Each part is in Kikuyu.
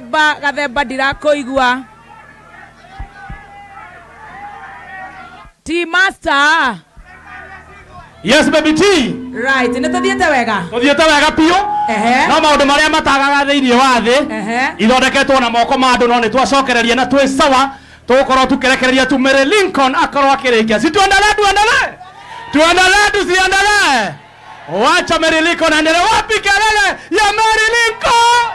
Gathemba, Gathemba ndirakũigua. T master. Yes, baby T. Right, nĩ tũthiĩte wega. Tũthiĩte wega biũ. Ehe. No maũndũ marĩa matagaga thĩinĩ wa thĩ Ehe. ithondeketwo na moko ma andũ no nĩ twacokereria na twĩ sawa tũgũkorwo tũkĩrekereria tu Mary Lincoln akorwo akĩrĩkia. Si tuendelee, tuendelee. Tuendelee, tusiendelee. Wacha Mary Lincoln aendelee. Wapi kelele ya Mary Lincoln?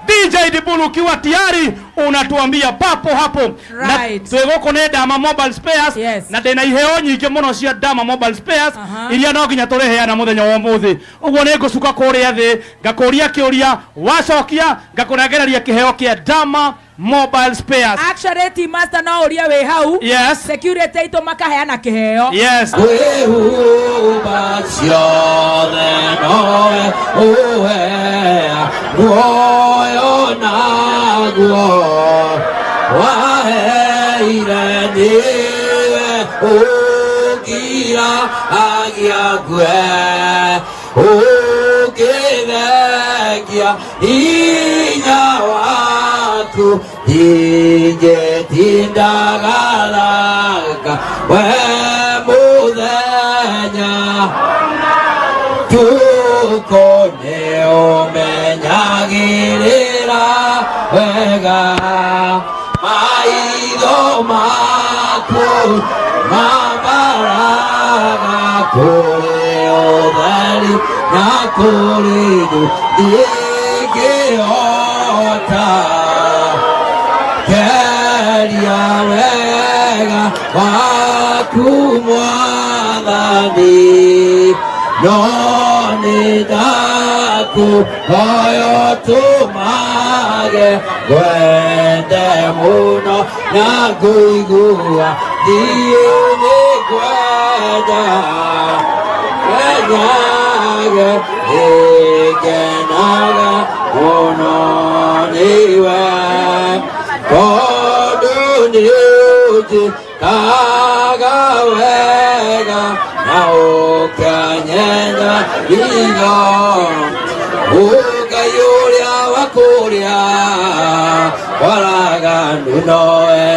DJ Dibulu ukiwa tayari unatuambia papo hapo. Right. Na twĩ gũkũ nĩ Dama Mobile Spares. Yes. Na ndĩna iheo nyingĩ mũno cia Dama Mobile Spares Aha. iria no nginya tũrĩheana mũthenya wa ũmũthĩ. Ũguo nĩ ngũcuka kũrĩa thĩ ngakũria kĩũria wacokia ngakũnengereria kĩheo kĩa Dama Mobile Spares. Actually, T master no ũrie wĩ hau. Yes. Security aitũ makaheana kĩheo. Yes. Kwĩhumba ciothe nowe ũhea muoyo naguo waheire nĩwe ũngira agiakue ũngĩthengia hinya waku ingĩtindagalaka we mũthenya tukũ nĩũmenyagĩrĩra wega maitho maku mambaraga kũrĩ ũtheri na kũrĩ thũ ndingĩhota keria wega waku mwathani no nĩ ndakũhoya ũtũmage ngwende mũno na ngũigua niĩ nĩ ngwenda ngenyage nĩngenaga mũno nĩwe tondũ nĩũnjĩkaga wega na ũkanyenda hinya Ngai ũrĩa wa kũrĩa kwaraganu nowe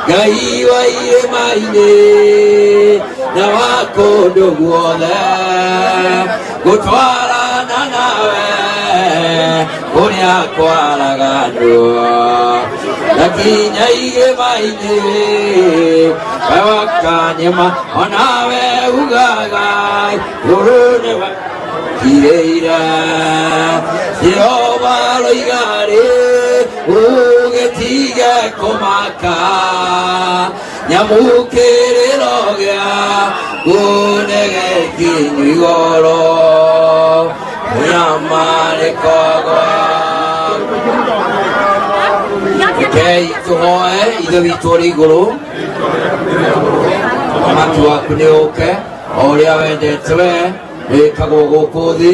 Ngai wa irĩma-inĩ na wa kũndũ guothe gũtwarana nawe kũrĩa kwaraganu na nginya irĩma-inĩ wakanyema onawe ugaga igũrũ nĩwe kirĩire Jehova roiga rĩ ũgĩtige kũmaka nyamũ kĩrĩro gĩaku nĩ gĩkinyu igũrũ mũnyamarĩko gwaku Rekei tũhoe Ithe witũ ũrĩ igũrũ ũthamaki waku nĩ ũke o ũrĩa wendete we wĩkagwo gũkũ thĩ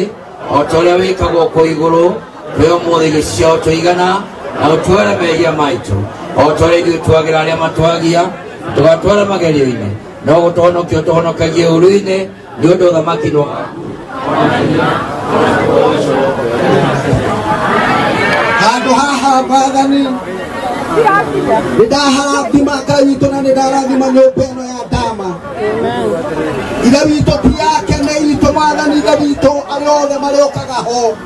o ta ũrĩa wĩkagwo kũu igũrũ tũhe ũmũthĩ irio cia tũigana na ũtuoere mehia maitũ o ta ũrĩa ithuĩ twagĩra arĩa matwagia ndũgatware magerio-inĩ no gũtũhonokia ũtũhonokagie ũũru-inĩ nĩ ũndũ ũthamaki nĩ waku. Handũ haha Mwathani nĩ ndaharathima Ngai witũ na nĩ ndarathima nyũmba ĩno ya Dama. Ithe witũ ti yake nĩ itũ Mwathani Ithe witũ arĩa othe marĩũkaga ho.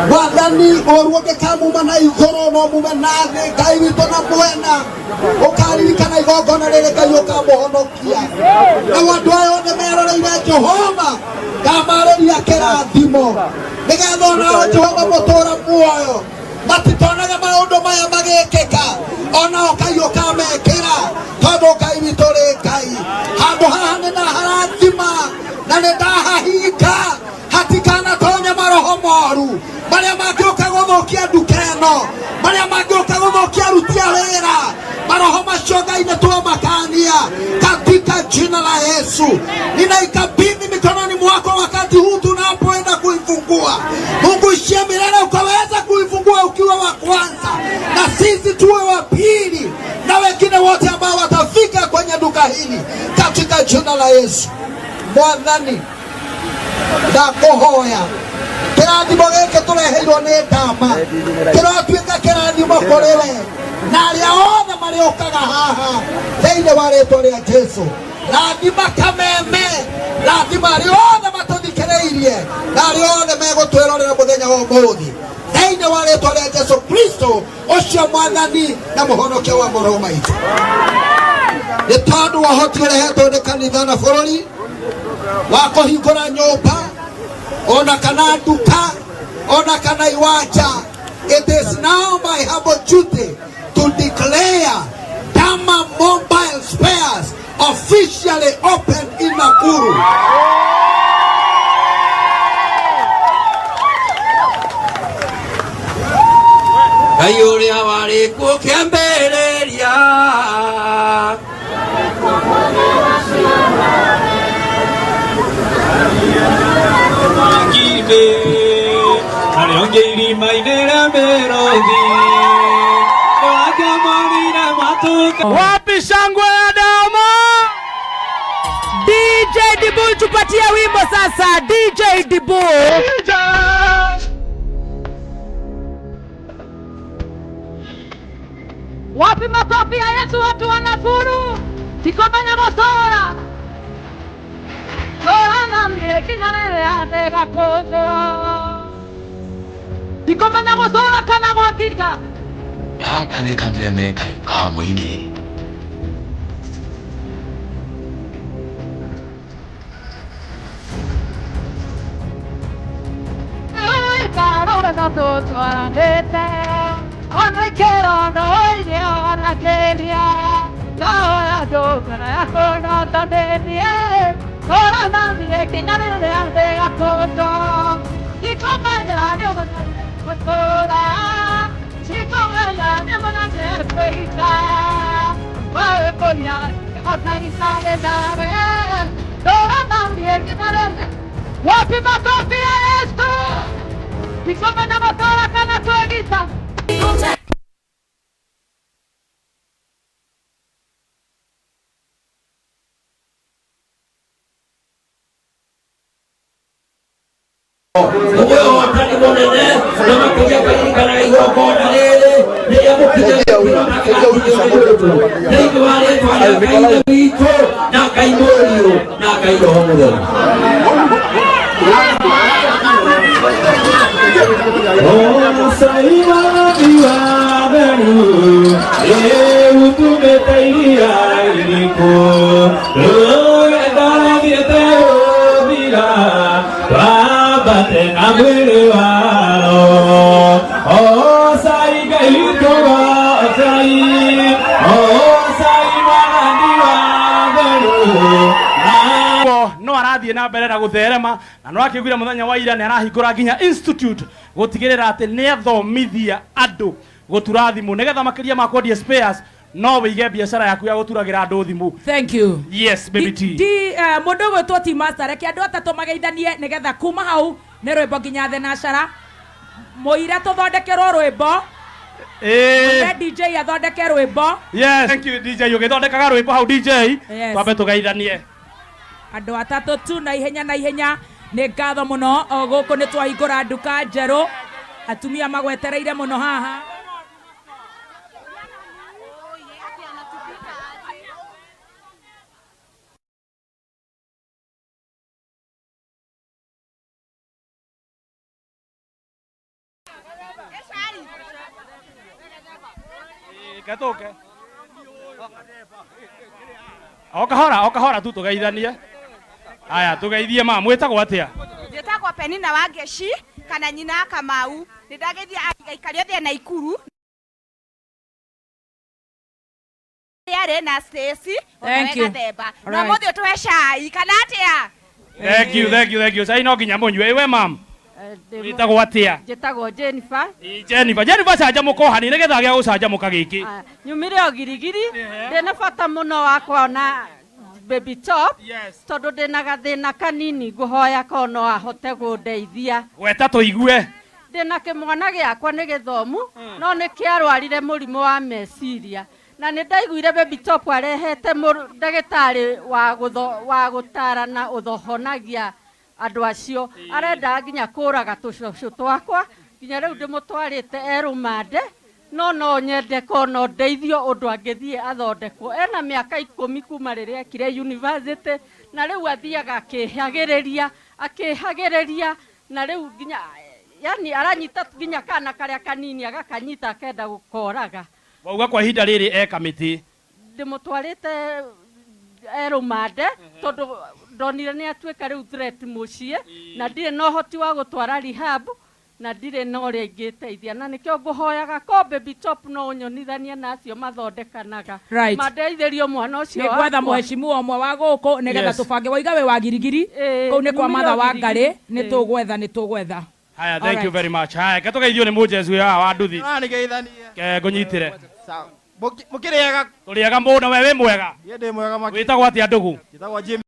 Mwathani ũru ũngĩkamuma na igũrũ no mume na thĩ Ngai witũ na mwena ũkaririkana igongona rĩrĩ Ngai ũkamũhonokia. Nao andũ aya othe meroreire Jehova ngamarĩria kĩrathimo nĩgetha onao Jehova mũtũra muoyo matitonage maũndũ maya magĩkĩka onao Ngai ũkamekĩra tondũ Ngai witũ rĩ Ngai handũ haha nĩ ndaharathima na nĩ ndahahinga hatikanatonye maroho moru marĩa mangĩũka gũthũkia nduka ĩno marĩa mangĩũka gũthũkia aruti a wĩra maroho macio Ngai nĩ twamakania katika jina la Yesu. Ninaikabidhi mikononi mwako wakati huu tunapoenda kuifungua. Mungu ishie milele, ukaweza kuifungua ukiwa wa kwanza na sisi tuwe wa pili na wengine wote ambao watafika kwenye duka hili katika jina la Yesu. Mwathani ndakũhoya Kĩrathimo gĩkĩ tũreheirwo nĩ ndama kĩrotuĩka kĩrathimo kũrĩ we na arĩa othe marĩũkaga haha thĩinĩ wa rĩtwa rĩa Jesu. Rathima kameme, rathima arĩa othe matũthikĩrĩirie na arĩa othe megũtwĩrorera mũthenya wa ũmũthĩ thĩinĩ wa rĩtwa rĩa Jesu Kristo ũcio mwathani na mũhonokia wa maroho maitũ. Nĩ tondũ wa ũhoti ũrehetwo nĩ kanitha na bũrũri wa kũhingũra nyũmba ona kana nduka ona kana iwanja. It is now my humble duty to declare Dama Mobile Spares officially open in Nakuru. Ngai ũrĩa warĩ kuo kĩambĩrĩria Ngitĩ narĩo irima-inĩ rĩa mĩrũthi nĩwakĩmonire mwatũka. Wapi shangwe ya Dama? DJ Dibul, tupatie wimbo sasa. DJ Dibul. DJ! Wapi makofi ya Yesu watu wanafuru? Tikomenya gũcora. Cora na niĩ kinya rĩrĩa ndĩgakũnjwo. Tikomenya gũcora kana gwatinga. Gaka nĩ kameme ka mũingĩ. Wapi makofi ya Yesu? Tikomenya gũcora kana kwĩgita. Ũguo ũhotani mũnene na makĩria kũririkanaga igongona rĩrĩ rĩrĩa mũkinyĩrĩirwo thĩinĩ wa rĩtwa rĩa Ngai Ithe witũ na Ngai Mũriũ na Ngai Roho Mũtheru. No arathiĩ na mbere na gũtherema na no akĩiguire mũthenya wa ira nĩ arahingũra nginya institute gũtigĩrĩra atĩ nĩ athomithia andũ gũtura thimũ nĩgetha makĩria ma kwendia spares no wĩige biacara yaku ya gũturagĩra andũ thimũ. Thank you. Yes, baby T. Di mũndũ ũgwĩtwo T Master, reke andũ atatũ mageithanie nĩgetha kuma hau nĩ rwĩmbo nginya thenacara. Mũira tũthondekerwo rwĩmbo. Mũire DJ athondeke rwĩmbo. Yes, thank you DJ. Ũgĩthondekaga rwĩmbo hau DJ. Yes. Twambe tũgeithanie. Andũ atatũ tu na ihenya na ihenya. Nĩ ngatho mũno. O gũkũ nĩ twahingũra nduka njerũ. Atumia magwetereire mũno haha. Gatuke. O kahora, o kahora tu tugeithanie. Aya, tugeithie ma, mwĩtagwo atĩa? Njĩtagwo Penina wa Ngeci kana nyina wa Kamau. Nĩ ndageithia aikari othe a Naikuru. Yarĩ na Stacy, Thank you. Gathemba. All Na right. mũthĩ ũtũhe cai kana atĩa? Thank you, thank you, thank you. Cai no nginya mũnyue. Ĩwe mam, wĩtagwo atĩa? Njĩtagwo Jennifer. Jennifer. Jennifer canjamũka o hanini nĩgetha gĩa gũcanjamũka gĩkĩ. Nyumire o girigiri. Ndĩna bata mũno wa kuona Baby Top. Tondũ ndĩna gathĩna kanini ngũhoya korwo no ahote kũndeithia. Gweta tũigue. Ndĩna kĩmwana gĩakwa nĩ gĩthomu, no nĩ kĩarwarire mũrimũ wa meciria. Na nĩ ndaiguire Baby Top arehete ndagĩtarĩ wa gũtarana ũthohonagia Andũ acio arenda nginya kũraga tũcũcũ twakwa, nginya rĩu ndĩmũtwarĩte erũmande, no no nyende ko no ndeithio ũndũ angĩthiĩ athondekwo. Ena mĩaka 10 kuma rĩrĩa ekire university, na rĩu athiaga akĩhagĩrĩria akĩhagĩrĩria, na rĩu nginya yani aranyita nginya kana karĩa kanini agakanyita akenda gũkoraga. Wauga kwa ihinda rĩrĩ e kamĩtĩ? Ndĩmũtwarĩte erũmande tondũ ndonire nĩ atuĩka rĩu threat mũciĩ, na ndirĩ na ũhoti wa gũtwara rehab, na ndirĩ na ũrĩa ingĩteithia, na nĩkĩo ngũhoyaga ko Baby Top no ũnyonithanie na acio mathondekanaga, mandeithĩrio mwana ũcio Nĩ gwetha wakwa. Mũhecimiwa ũmwe wa gũkũ nĩgetha tũbange. Waiga wĩ wa Girigiri? Kũu nĩ kwa Numire Matha wa Girigiri. Ngarĩ. Nĩ tũgwetha, nĩ tũgwetha. Haya, thank you Alright. very much. Haya, ke tũgeithio nĩ mũnjesu haha wa nduthi. Nĩgeithanie. Ke ngũnyitĩre. Mũkĩrĩega? Tũrĩega mũno, we wĩ mwega? Niĩ ndĩ mwega makĩria. Wĩtagwo atĩa, ndugu? Njĩtagwo James.